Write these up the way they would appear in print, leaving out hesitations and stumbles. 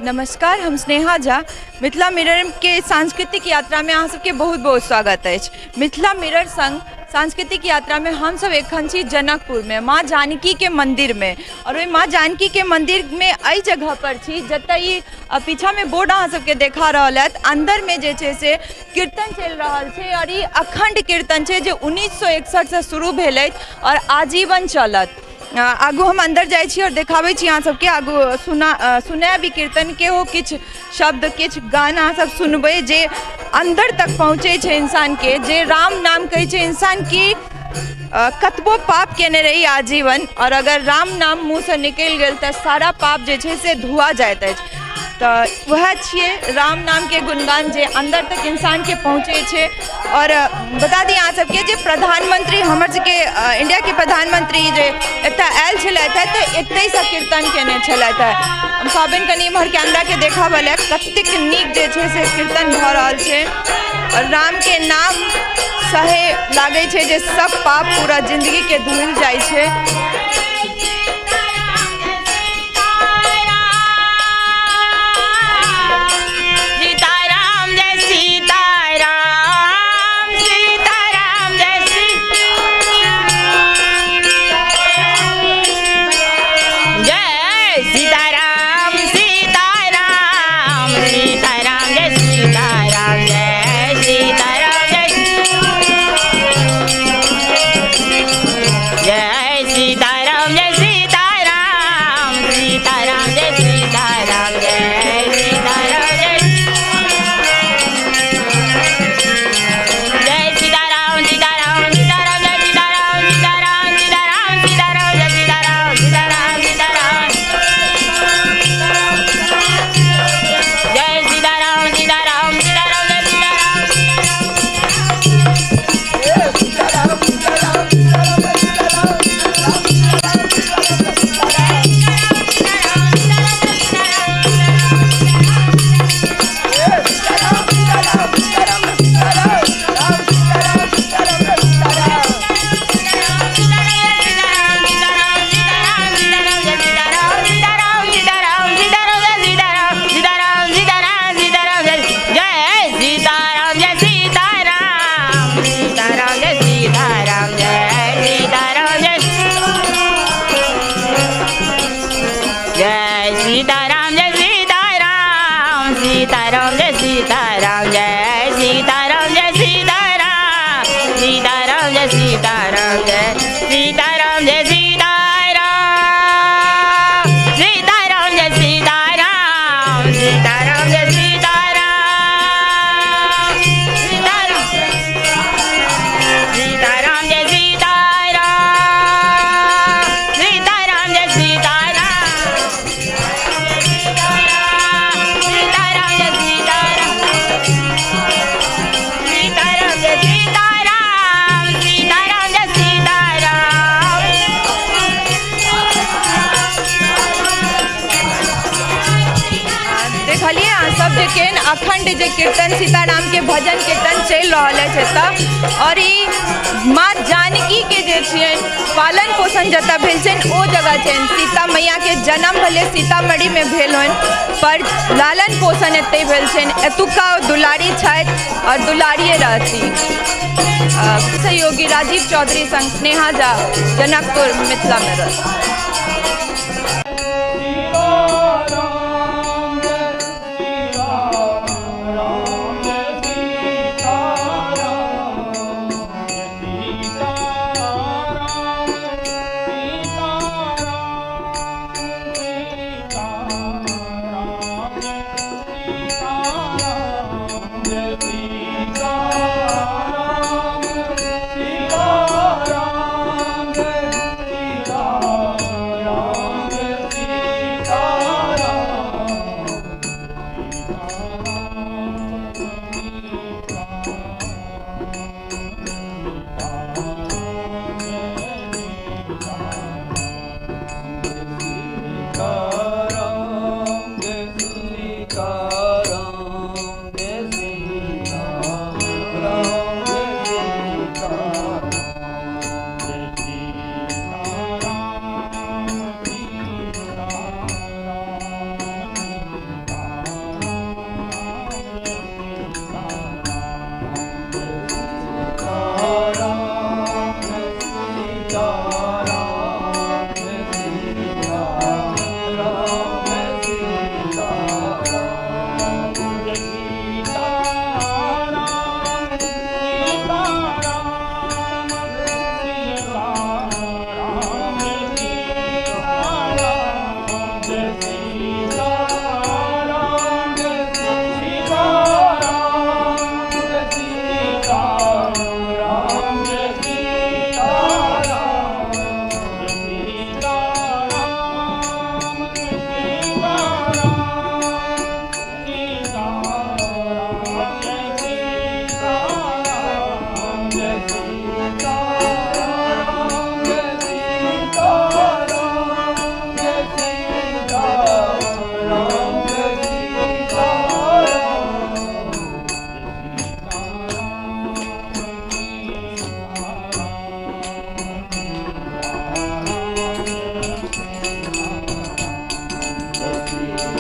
नमस्कार, हम स्नेहा झा। मिथिला मिररके सांस्कृतिक यात्रामे अहाँ सबके बहुत बहुत स्वागत अछि। मिथिला मिरर संग सांस्कृतिक यात्रामे हमसब एखन छी जनकपुरमे माँ जानकीके मन्दिरमे आओर ओहि माँ जानकीके मन्दिरमे एहि जगह पर छी जतऽ ई पीछामे बोर्ड अहाँ सबके देखा रहल हैत। अन्दरमे जे छै से कीर्तन चलि रहल छै आओर ई अखण्ड कीर्तन छै जे 1961सँ शुरू भेल अछि आओर आजीवन चलत। आगू हम अन्दर जाइ छी आओर देखाबै छी अहाँ सबके। आगू सुनायब ई कीर्तनके ओ किछु शब्द, किछु गाना अहाँ सब सुनबै जे अन्दर तक पहुँचै छै इंसानके, जे राम नाम कहै छै इंसान की कतबो पाप केने रही आजीवन आओर अगर राम नाम मुँहसँ निकलि गेल तऽ सारा पाप जे छै से धुआ जाइत अछि। तऽ वएह छियै राम नामके गुणगान जे अन्दर तक इंसानके पहुँचै छै। आओर बता दी अहाँ सबके जे प्रधानमंत्री हमर सबके इंडियाके प्रधानमंत्री जे एतऽ आयल छलथि हँ तऽ एतहिसँ कीर्तन केने छलथि हँ। हम कहबनि कनि इम्हर कैमराके देखाबऽ लए, कतेक नीक जे छै से कीर्तन भऽ रहल छै आओर रामके नाम सहे लागै छै जे सब पाप पूरा जिन्दगीके धुलि जाइ छै। सीताराम जय सीताराम, सीताराम जय जय सीताराम, सीताराम सीताराम जय सीताराम, जय सीताराम जय जय सीताराम, जय सीताराम, सीताराम जय सीताराम, जय सीताराम जय जय सीताराम, सीताराम सीताराम जय सीताराम, सीताराम सीताराम सीताराम जय सीताराम, सीताराम सीताराम जय सीताराम, सीताराम सीताराम जय सीताराम। जय सीताराम जय सीताराम, सीताराम जय सीताराम, जय सीताराम जय सीताराम, सीताराम जय सीताराम, जय सीताराम जय सीताराम, सीताराम जय सीताराम, सीताराम जय सीताराम, सीताराम सीताराम जय सीताराम, सीताराम जय सीताराम, सीताराम जय सीताराम, सीताराम जय सीताराम, सीताराम जय सीताराम। देखलिए अहाँ सब जे केहन अखंड जे कीर्तन सीताराम के भजन कीर्तन चलि रहल अछि एतऽ। आओर ई माँ जानकी के जे छियनि पालन पोषण जतऽ भेल छनि ओ जगह छनि। सीता मैया के जन्म भले सीतामढ़ीमे भेल होइन पर लालन पोषण एतहि भेल छनि। एतुका ओ दुलारी छथि आओर दुलारिए रहती। सहयोगी राजीव चौधरी संग स्नेहा झा, जनकपुर, मिथिला मिरर।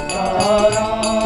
सीताराम।